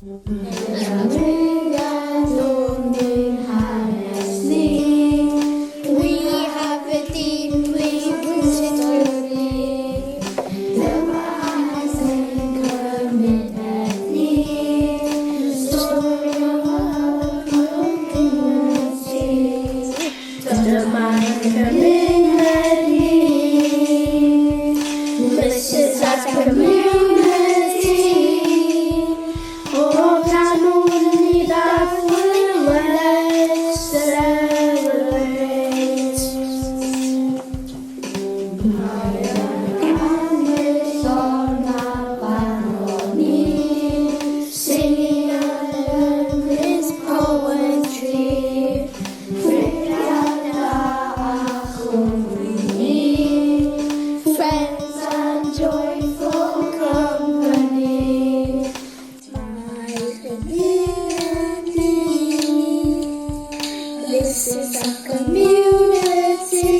We have a deeply rooted journey. Dyma hanes ein cymuned ni. Stori o community. Dyma'n cymuned ni. This is our community. O ganwn ni ddathlu, let's celebrate. Mae ni, singing this poetry. Ffrindiau da a chwmni, friends and joyful company. My community, this is our community.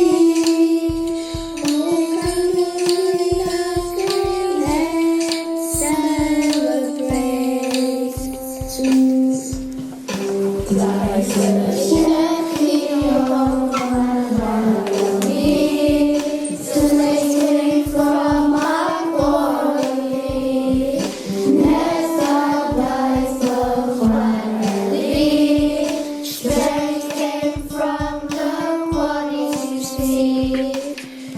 O ganwn let's celebrate. Daeth y llechi o'n ni, slating from our quarry. Nesaf daeth y chwareli, strength came from the quarries you see.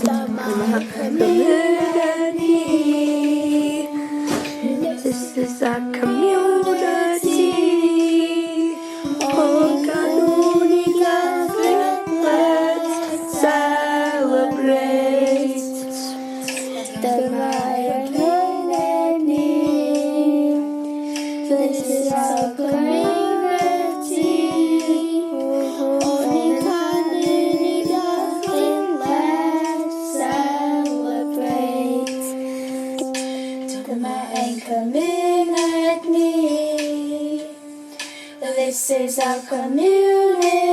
Dyma'r cymuned ni. This is our community. O ganwn ni ddathlu, let's celebrate. Dyma'r cymuned ni. This is our community. O'n canu ni dathlu, let's celebrate. Dyma ein cymuned ni. This is our community.